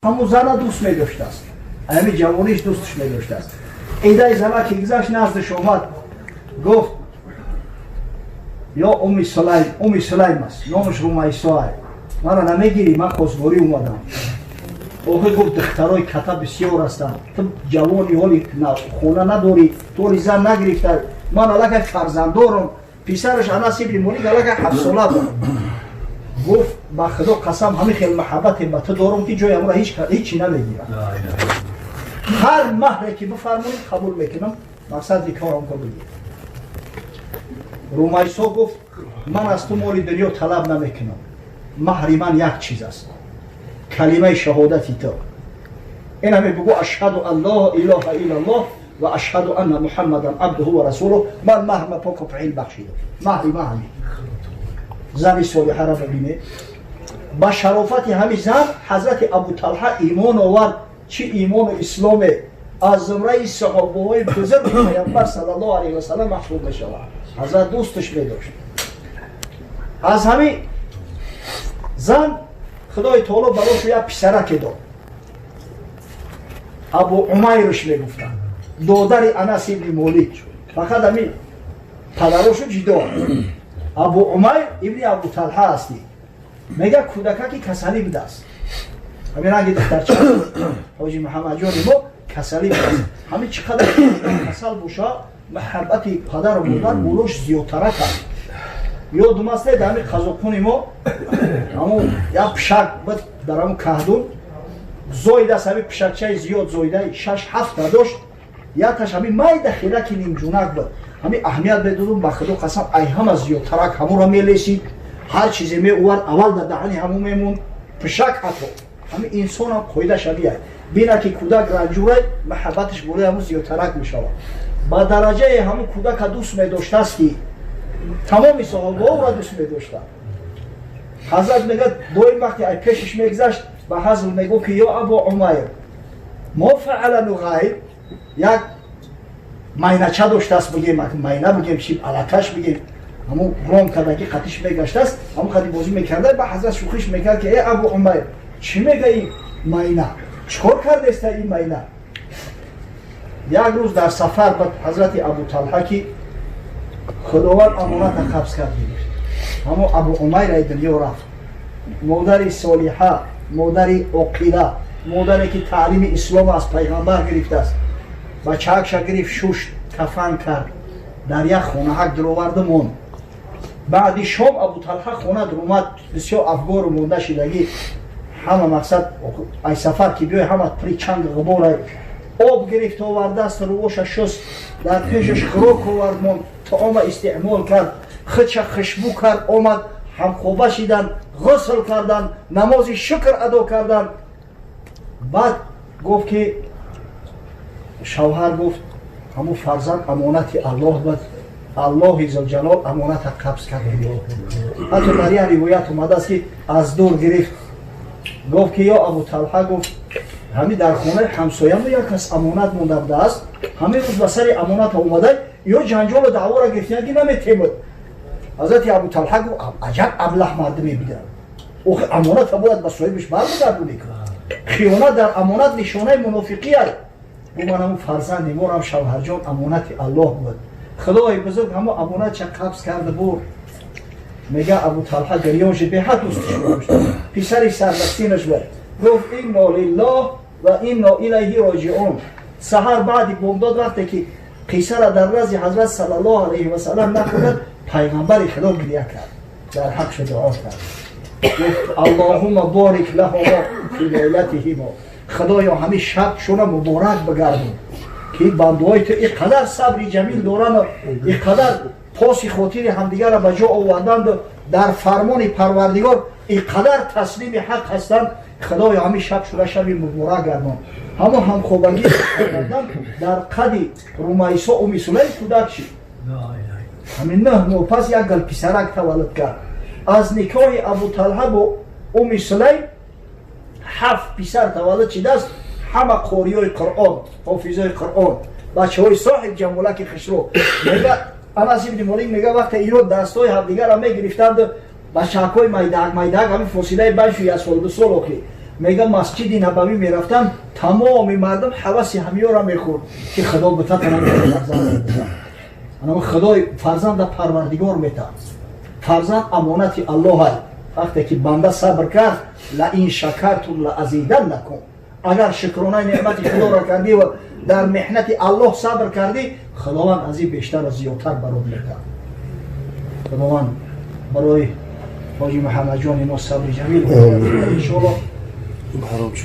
Ҳамун зана дӯст медоштааст, ҳами ҷавониш дӯстш медоштааст. Идаи зана ки гузашт, наздаш омад, гуфт: «Ё Уми Сулайм», Уми Сулайм аст номаш, Румайсоа, «мара намегирӣ? Ман хостгорӣ омадам». Охир гуфт: «Духтарои ката бисёр ҳастанд, ту ҷавони, ҳоли хона надорӣ, ту ҳоли зан нагирифта, ман аллакай фарзанддорам». Писараш Анас ибни Молик аллакай 7-сола буд. Гуфт: «Ба Худо қасам, ҳамин хел маҳаббате ба ту дорам, ки ҷои амро ҳечи намегирам. Ҳар маҳре ки бифармоед, қабул мекунам, мақсади корам ка бигир». Румайсо гуфт: «Ман аз ту моли дунё талаб намекунам. Маҳри ман як чиз аст, калимаи шаҳодати ту. Ин ҳаме бугӯ: ашҳаду ан ло илоҳа иллаллоҳ ва ашҳаду анна Муҳаммадан абдуҳу ва расулуҳ. Ман маҳрма поку паҳил бахшидам. Маҳри ма ҳамин». Зани солиҳара бибинед. Ба шарофати ҳамин зан ҳазрати Абуталҳа имон овард. Чӣ имону исломе! Аз зумраи саҳобаҳои бузурги Паямбар саллаллоҳу алайҳи васалам маҳсуб мешавад. Ҳазрат дӯсташ медошт. Аз ҳамин зан Худои таоло барошу як писараке дод, Абу Умайрш мегуфтанд, додари Анас ибни Молик, фақат ҳамин падарошу ҷидо. Абу Умайр ибни Абу Талҳа ҳастӣ. Мега, кӯдакаки касалӣ будааст, ҳамин ранги духтарча ҳоҷи Муҳаммадҷони мо касалӣ будааст. Ҳамин чӣ қадар касал боша, маҳаббати падару модар болош зиёдтара кард. Ёдум аст, дар ҳамин қазоқуни мо ҳамун як пишак буд, дар ҳамун каҳдун зоидааст. Ҳамин пишакчаи зиёд зоида, шаш ҳафта дошт, якташ ҳамин майда хелаки нимҷунак буд. Ҳамин аҳамият медодум, ба Худо қасам, ай ҳама зиёдтарак ҳамуро мелесид, ҳар чизе меовард, аввал дар даҳани ҳамун мемонд пишак. Ҳатто ҳамин инсонам қоида шабиай бина, ки кӯдак ранҷурай, маҳаббаташ болои ҳамун зиёдтарак мешавад. Ба дараҷаи ҳамун кӯдака дӯст медоштааст, ки тамоми саҳобаҳоро дӯст медоштанд. Ҳазрат мегӯяд, доим вақте ай пешиш мегузашт, ба ҳазл мегӯ, ки: «Ё Абу Умайр, мо фаъала Нуғайр?» Як майнача доштааст, бигем майна, бигем чи, алакаш бигем, ҳамун ром кардаги қатиш мегаштааст, ҳамун қади бозӣ мекарда. Ба ҳазрат шӯхиш мекард, ки: «Э Абу Умайр, чӣ мега ин майна? Чӣ кор кардеста ин майна?» Як рӯз дар сафар ба ҳазрати Абуталҳа, ки Худованд амоната қабз кард, гирифт, ҳамо Абу Умайр ай дунё рафт. Модари солиҳа, модари оқила, модаре ки таълими ислом аз Пайғамбар гирифтааст, бачаакша гирифт, шушт, кафан кард, дар як хонаҳак дуроварду монд. Баъди шом Абуталҳа хона дуромад, бисёр афгору монда шидагӣ. Ҳама мақсад, ай сафар ки биёй, ҳама при чанг ғуборай. Об гирифт, овардааст, рӯоша шуст, дар пешаш хӯрок овард монд, таома истеъмол кард, худша хушбӯ кард, омад, ҳамхоба шидан, ғусл кардан, намози шукр адо кардан. Баъд гуфт, ки шавҳар гуфт: «Ҳамун фарзанд амонати Аллоҳ буд, Аллоҳи зулҷалол амоната қабз кард». Ҳатто дар як ривоят омадааст, ки аз дур гирифт, гуфт, ки: «Ё Абуталҳа», гуфт, «ҳамин дар хонаи ҳамсоямо як кас амонат монда будааст. Ҳамин рӯз ба сари амоната омада, ё ҷанҷолу даъвора гирифтиян, ки наметемуд». Ҳазрати Абуталҳа гуфт: «Аҷаб аблаҳ мардуме бидам! Охи амоната бояд ба соҳибаш бармегардонӣ. Хиёнат дар амонат нишонаи мунофиқия». Гуфт: «Ман ҳамун фарзанди морам, шавҳарҷон, амонати Аллоҳ буд. Худои бузург ҳамо амонатша қабз карда бурд». Мега, Абуталҳа гирён шуд, беҳад дӯсташ дошт, писари сардастинаш буд. Гуфт: «Инно лиллоҳ ва инно илайҳи роҷиун». Саҳар баъди бомдод, вақте ки қиссара дар назди ҳазрат саллаллоҳу алайҳи васалам нақл кард, Пайғамбари Худо гиря кард, дар ҳақша дуо кард, гуфт: «Аллоҳума борик лаҳумо фи лайлатиҳимо». Худоё, ҳамин шаб шуна муборак бигардон, ки бандуҳои ту ин қадар сабри ҷамил дорану ин қадар поси хотири ҳамдигарро ба ҷо оварданду дар фармони Парвардигор ин қадар таслими ҳақ ҳастанд. Худоё, ҳамин шаб шуда шаби муборак гардон. Ҳамон ҳамхобагӣ кардан дар қади Румайсо, Уми Сулайм кӯдак шид. Ҳамин 9 моҳ пас як гал писарак таваллуд кард. Аз никоҳи Абуталҳа бо Уми Сулайм ҳафт писар таваллуд шидааст, ҳама қориёи Қуръон, ҳофизои Қуръон, бачаҳои соҳиб ҷамолаки хушрӯ. Мега, Анас ибни Молик мега, вақте ино дастҳои ҳамдигарро мегирифтанд, бачаҳакҳои майдаак майдаак, ҳамин фосилаи байншу як сол, 2 сол, охи Мега, Масҷиди Набавӣ мерафтам, тамоми мардум ҳаваси ҳамиёра мехӯрд, ки Худо бутатанам фарзанд. Худои фарзанда Парвардигор метаҳад. Фарзанд амонати Аллоҳ. Вақте ки банда сабр кард, لئن شكرتم لأزيدنكم. Агар шукронаи неъмати Худоро кардӣ ва дар меҳнати Аллоҳ сабр кардӣ, Худованд аз ин бештару зиёдтар барот метаҳад. Худованд барои ҳоҷи Муҳаммадҷони мо сабри ҷамил, иншоалло.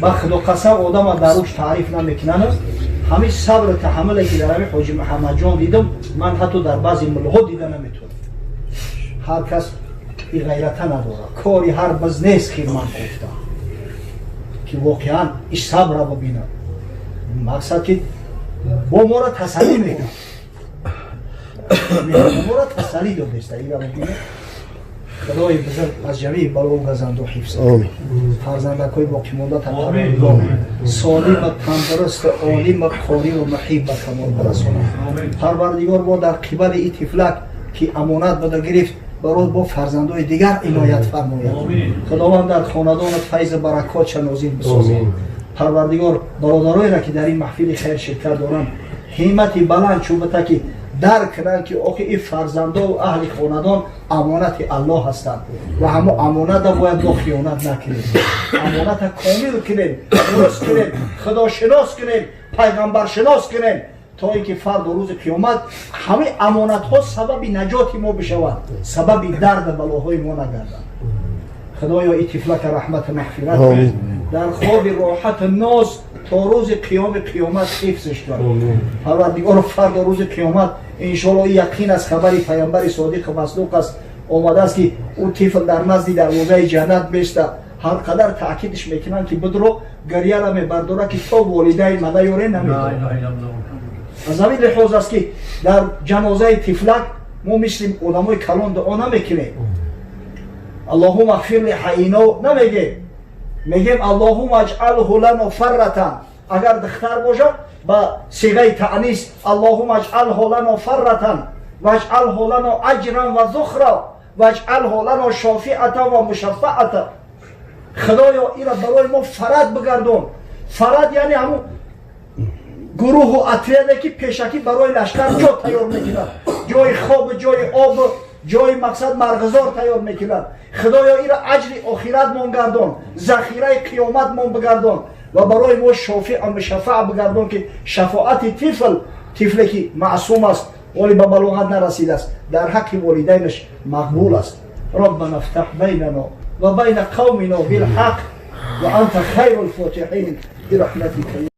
Ба Худо қасам, одама дар руш таъриф намекунанд. Ҳамин сабру таҳаммуле, ки дар ҳамин ҳоҷи Муҳаммадҷон дидам, ман ҳатто дар баъзе муллоҳо дида наметавонам. Ҳар кас и ғайрата надорад. Кори ҳар биз нест, хирман гуфта, ки воқеан иш сабра бибинад. Мақсад, ки бо моро тасаллӣ мекунад, моро тасаллӣ додеста. Ира бибинад. Худои бузург аз ҷамии балову газанду ҳифз, фарзандакҳои боқимонда парвардигор солима, тандурусту олима, қориву муҳиб ба камол барасонад. Парвардигор бо дар қибали и тифлак, ки амонат буда гирифт, барот бо фарзандои дигар иноят фармояд. Худованд дар хонадонат файзу баракотша нозил бисозад. Парвардигор бародароеро, ки дар ин маҳфили хайр ширкат доранд, ҳиммати баланд чӯбата, ки дарк кунанд, ки охи ин фарзандову аҳли хонадон амонати Аллоҳ ҳастанд ва ҳамо амоната бояд мо хиёнат накунем, амоната комил кунем, дуруст кунем, худошинос кунем, пайғамбаршинос кунем, то ин ки фарду рӯзи қиёмат ҳамаи амонатҳо сабаби наҷоти мо бишавад, сабаби дарду балоҳои мо нагардад. Худоё, и тифлака раҳмату мағфират, дар хоби роҳату ноз то рӯзи қиёми қиёмат ҳифзш кун, Парвардигоро. Фардо рӯзи қиёмат, иншоалло, яқин аст, хабари паямбари содиқу масдуқ аст, омадааст, ки ӯ тифл дар назди дарвозаи ҷаннат беста. Ҳар қадар таъкидш мекунанд, ки бидро, гирьяра мебардора, ки то волидайн ма наёре, намедорад. Аз ҳамин лиҳоз аст, ки дар ҷанозаи тифлак мо мисли одамои калон дуо намекунем, اللهم اغفر لحينا намегем, мегем: اللهم اجعله لنا فرطا. Агар духтар бошад, ба сиғаи таънис: اللهم اجعله لنا فرطا واجعله لنا أجرا وذخرا واجعله لنا شفيعة ومشفعة. Худоё, ира барои мо фарат бигардон. Фарат яъне ҳамун гурӯҳу отряде, ки пешакӣ барои лашкар ҷо тайёр мекунад, ҷои хоб, ҷои об, ҷои мақсад марғзор тайёр мекунад. Худоё, ира аҷри охиратмон гардон, захираи қиёматмон бигардон ва барои мо шофиа мушаффаъ бигардон, ки шафоати тифл, тифле ки маъсум аст, вале ба балоғат нарасидааст, дар ҳаққи волидайнаш мақбул аст. ربنا افتح بيننا وبين قومنا بالحق وأنت خير الفاتحين برحمتك.